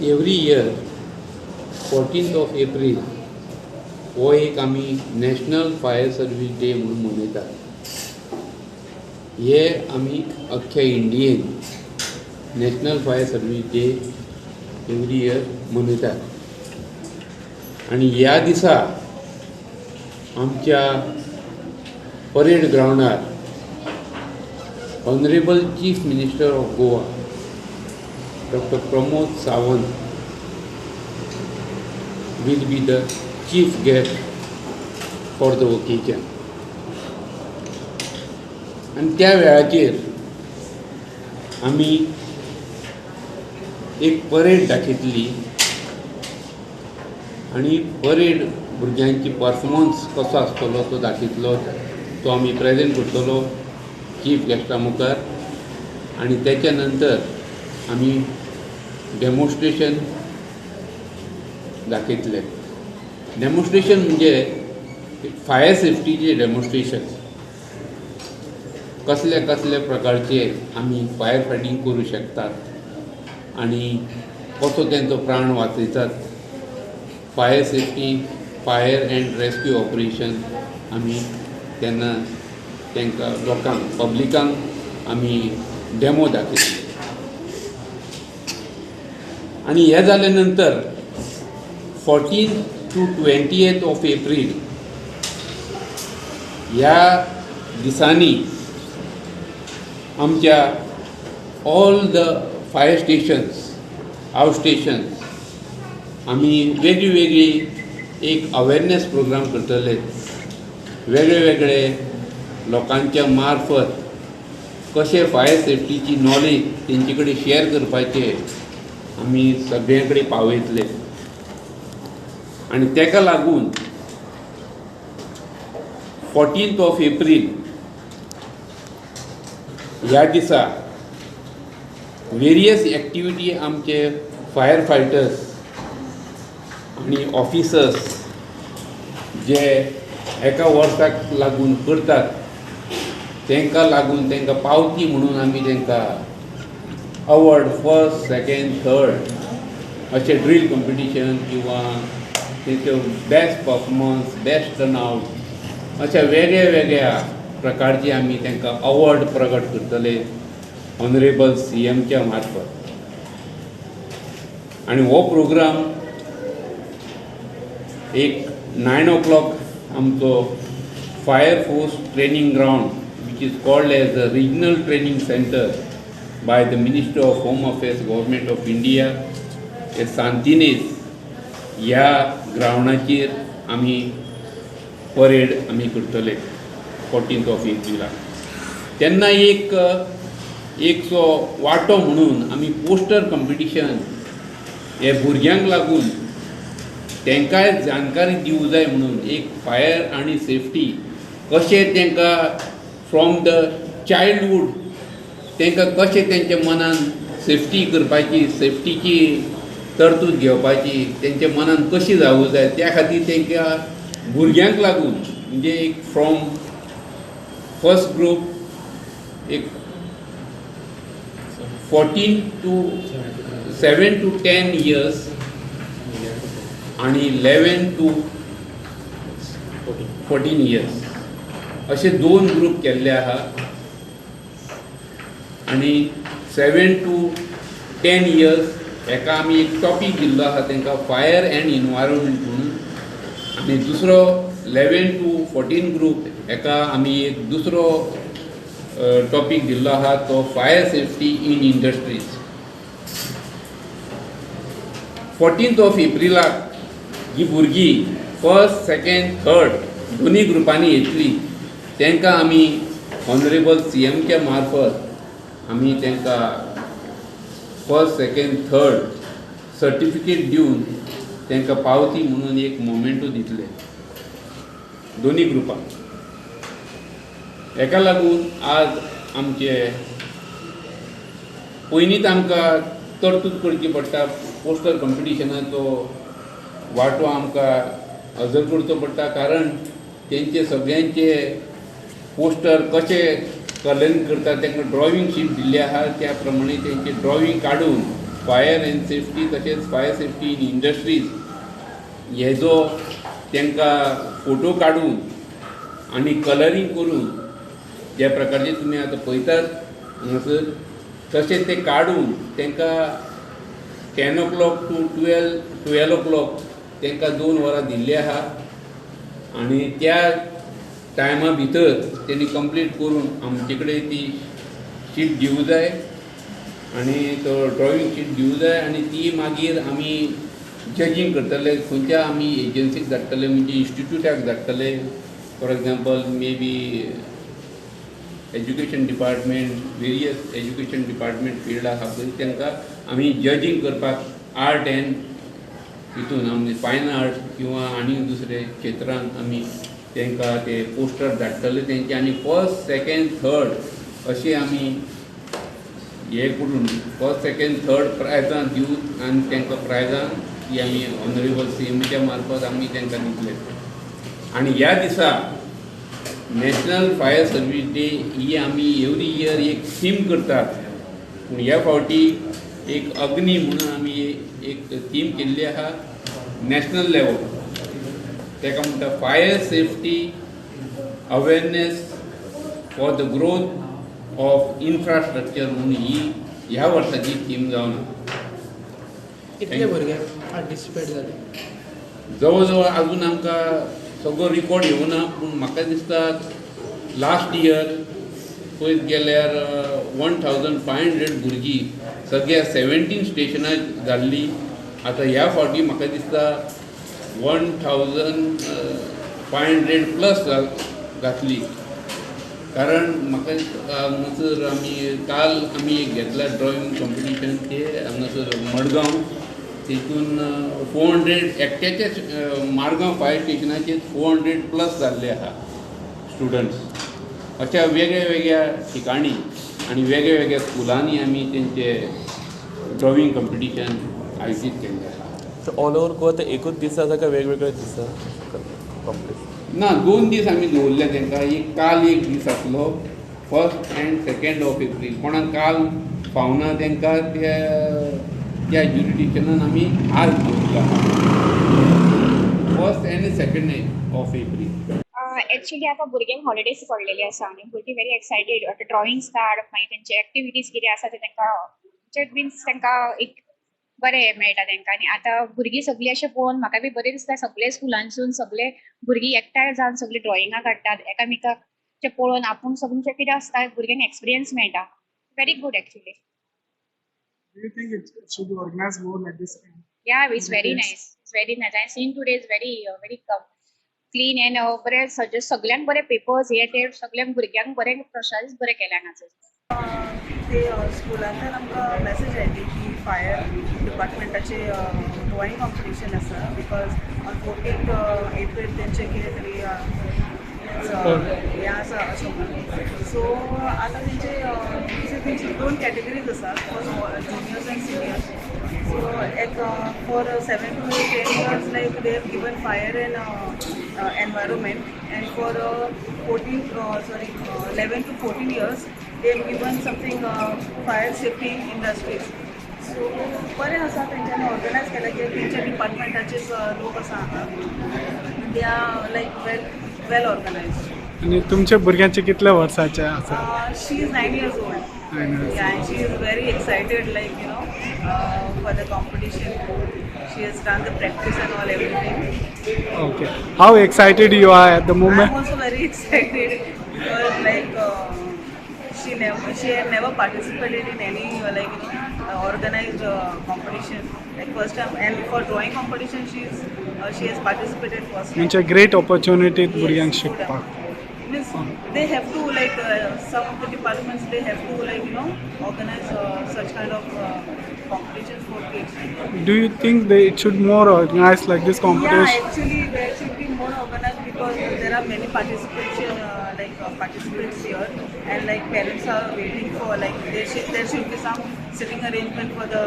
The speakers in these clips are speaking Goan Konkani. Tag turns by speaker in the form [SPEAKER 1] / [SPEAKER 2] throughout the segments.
[SPEAKER 1] Every year 14th of April हो एक आमी नॅशनल फायर सर्वीस डे म्हणून मनयतात. हे आमी अख्ख्या इंडियेन National Fire Service Day every year मनयतात आनी ह्या दिसा आमच्या परेड ग्रावंडार Honourable Chief Minister of Goa Doctor Pramod Sawant will be the chief guest for the occasion. आनी त्या वेळाचेर आमी एक परेड दाखयतली आनी परेड भुरग्यांची परफॉर्मन्स कसो आसतलो तो दाखयतलो, तो आमी प्रेजेंट करतलो चीफ गेस्टा मुखार. आनी तेच्या नंतर आमी डेमॉन्स्ट्रेशन दाखयतले. डेमॉन्स्ट्रेशन म्हणजे फायर सेफ्टीचे डेमॉन्स्ट्रेशन, कसले कसले प्रकारचे आमी फायर फायटींग करूं शकतात आनी कसो तेंचो प्राण वाचयतात. Fire safety, fire and rescue operation आमी तेन्ना तांकां लोकांक पब्लिकांक आमी डेमो दाखयतले. आनी हें जाले नंतर 14 to 20th of April ह्या दिसांनी आमच्या all the fire stations, out stations आमी वेगळी वेगळी एक अवेरनेस प्रोग्राम करतले. वेगळे वेगळे लोकांच्या मार्फत कशें फायर सेफ्टीची नॉलेज तेंचे कडेन शेअर करपाचें आमी सगळ्यां कडेन पावयतले. आनी तेका लागून 14th of April ह्या दिसा वेरियस एक्टिविटी आमचे फायर फायटर्स आनी ऑफिसर्स जे एका वर्साक लागून करतात तांकां लागून तांकां पावती म्हणून आमी तांकां अवॉर्ड फर्स्ट, सेकेंड, थर्ड अशें ड्रील कंपिटिशन किंवा तेंच्यो बेस्ट परफॉर्मन्स, बेस्ट टर्नआउट अशा वेगळ्या वेगळ्या प्रकारचे आमी तांकां अवॉर्ड प्रकट करतले ऑनरेबल सी एमच्या मार्फत. आनी हो प्रोग्राम एक 9 o'clock आमचो fire force training ground, which is called as the regional training centre by the Ministry of Home Affairs, Government of India, हे सांतिनेज ह्या ग्रावंडाचेर आमी परेड आमी करतले 14th of एप्रिलाक. तेन्ना एकसो वांटो म्हणून आमी पोस्टर कंपिटिशन हे भुरग्यांक लागून तांकांय जाणकारी दिवंक जाय म्हणून एक फायर आनी सेफ्टी कशें तांकां फ्रॉम the childhood तांकां कशें तेंच्या मनान सेफ्टी करपाची, सेफ्टीची तरतूद घेवपाची तेंच्या मनान कशी जावूं जाय त्या खातीर तांकां भुरग्यांक लागून म्हणजे एक फ्रॉम फर्स्ट ग्रूप एक 14 to 7 to 10 years आनी 11 टू 14 इयर्स अशे दोन ग्रूप केल्ले आहा. आनी 7 टू 10 इयर्स हेका आमी एक टॉपीक दिल्लो आहा तांकां फायर एंड इनवायरमेंट म्हणून, आनी दुसरो 11 टू 14 ग्रूप हेका आमी एक दुसरो टॉपीक दिल्लो आहा तो fire safety in industries. 14th of एप्रिलाक जी भुरगीं फर्स्ट, सेकेंड, थर्ड दोनी ग्रुपांनी येतली तांकां आमी ऑनरेबल सी एमच्या मार्फत आमी तांकां फर्स्ट, सेकेंड, थर्ड सर्टिफिकेट दिवन तांकां पावती म्हणून एक मोमेंटो दितले दोनी ग्रुपांक. हेका लागून आज आमचे पयलींच आमकां तरतूद करची पडटा, पोस्टर कंपिटिशनाचो वांटो आमकां हजर करचो पडटा, कारण तेंचे सगळ्यांचे पोस्टर कशे कलरींग करता तांकां ड्रॉइंग शीट दिल्ली आहा त्या प्रमाणे तेंचे ड्रॉइंग काडून फायर अँड सेफ्टी तशेंच फायर सेफ्टी इन इंडस्ट्रीज हेजो तांकां फोटो काडून आनी कलरींग करून ज्या प्रकारचे तुमी आतां पळयतात हांगासर तशें ते काडून तांकां 10 o'clock to 12 o'clock तांकां 2 वरां दिल्ली आहा आनी त्या टायमा भितर तेणी कंप्लीट करून आमचे कडेन ती शीट दिवं जाय आनी तो ड्रॉइंग शीट दिवं जाय आनी ती मागीर आमी जजींग करतले. खंयच्या आमी एजन्सीक धाडटले म्हणजे इन्स्टिट्यूटाक धाडटले. For example may be education department, various education department field आसा पळय तांकां आमी जजींग करपाक आर्ट एंड हितून आमी फायन आर्ट किंवा आनी दुसरे क्षेत्रान आमी तांकां ते पोस्टर धाडटले तेंचे आनी फर्स्ट सेकेंड थर्ड अशें आमी हे करून फर्स्ट सेकेंड थर्ड प्रायजां दिवन आनी तांकां प्रायजां ती आमी ऑनरेबल सीएमाच्या मार्फत आमी तांकां दितले. आनी ह्या दिसा नॅशनल फायर सर्वीस डे ही आमी एवरी इयर एक थीम करतात, पूण ह्या फावटी एक अग्नी म्हणून आमी एक थीम केल्ली आहा नॅशनल लेवल. ताका म्हणटा fire safety awareness for the growth of infrastructure म्हणून ही ह्या वर्साची थीम जावन आसा.
[SPEAKER 2] कितले भुरगे पार्टिसिपेट जाले?
[SPEAKER 1] जवळ जवळ अजून आमकां सगळो रिकॉर्ड येवना, पूण म्हाका दिसता लास्ट इयर पळयत गेल्यार 1500 भुरगीं सगळ्या 17 स्टेशनार जाल्ली. आतां ह्या फावटी म्हाका दिसता 1500 प्लस जातली. कारण म्हाका हांगासर आमी काल आमी एक घेतला ड्रॉइंग कॉम्पिटिशन ते हांगासर मडगांव, तितून 400 एकट्याचेच मारगांव फायर स्टेशनाचेर 400 प्लस जाल्ले आसा स्टुडंट्स. अशा वेगळ्या वेगळ्या ठिकाणी आनी वेगळ्या वेगळ्या स्कुलांनी आमी तेंचे ड्रॉइंग कॉम्पिटिशन आयोजीत केल्लें आसा.
[SPEAKER 3] ऑल ओवर गोवा ते एकूच दीस आसा काय वेगवेगळे दीस कॉम्पिटिशन?
[SPEAKER 1] ना, 2 दीस आमी दवरले तांकां. एक काल एक दीस आसलो 1st and 2nd of April. कोणाक काल फावना तांकां त्या ज्युरिडिक्शनान आमी आज दवरला 1st and 2nd of April.
[SPEAKER 4] Actually आतां भुरग्यांक हॉलिडेज पडलेली आसा आनी भुरगीं व्हेरी एक्सायटेड. आतां ड्रॉइंग्स काड, मागीर तेंचे एक्टिविटीज कितें आसा ते तांकां मिन्स तांकां एक बरें मेळटा तांकां. आनी आतां भुरगीं सगळीं अशें पळोवन म्हाका बी बरें दिसता. सगळे स्कुलांसून सगळे भुरगीं एकठांय जावन सगळीं ड्रॉइंगां काडटात एकामेकाचें पळोवन आपूण सगळ्यांचें कितें आसता भुरग्यांक एक्सपिरियन्स मेळटा. Very good actually.
[SPEAKER 5] Do you think it should be organized more like this?
[SPEAKER 4] Yeah, it's very nice. It's very nice. I seen today is very very clean and बरें सजेस्ट सगळ्यांक बरे पेपर्स हे ते सगळ्यांक भुरग्यांक बरें प्रोत्साहीत बरें केलें हांगासर.
[SPEAKER 6] ते स्कुलांतल्यान आमकां मॅसेज आयली की फायर डिपार्टमेंटाचे ड्रॉइंग कॉम्पिटिशन आसा, because on 14 April तेंचें कितें तरी हें आसा अशें म्हणून. सो आतां तेंचे तेंची 2 कॅटेगरीज आसा, for juniors and seniors. So एक for 7 to 10 years like they have given fire and environment, and for 11 to 14 years they have given something fire safety industries. So बरें आसा तेंच्यांनी ऑर्गनायज केलें की तेंच्या डिपार्टमेंटाचेच लोक आसा हांगा, they are like well organized.
[SPEAKER 5] आनी तुमच्या भुरग्यांचे कितल्या वर्साचे आसा?
[SPEAKER 6] She is 9 years old.
[SPEAKER 5] 9 years.
[SPEAKER 6] Yeah, and she is very excited, like you know, for the competition. She has done the practice and all everything.
[SPEAKER 5] Okay. How excited you are at the moment?
[SPEAKER 6] I'm also very excited because like she had never participated in any like you know organized competition. Like first time, and for drawing competition she has participated first time.
[SPEAKER 5] म्हणजे ग्रेट ऑपॉर्च्युनिटी भुरग्यांक शिकपाक.
[SPEAKER 6] Means they have to like some of the departments they have to like you know organize such kind of competitions for kids.
[SPEAKER 5] Do you think they it should more organize like this competition?
[SPEAKER 6] Yeah, actually there should be more organized because there are many participants participants here, and like parents are waiting for like there should be some sitting arrangement for the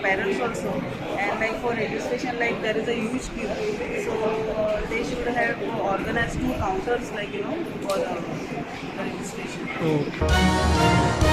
[SPEAKER 6] parents also, and like for registration like there is a huge queue, so they should have organized 2 counters like you know for the registration.
[SPEAKER 5] Okay.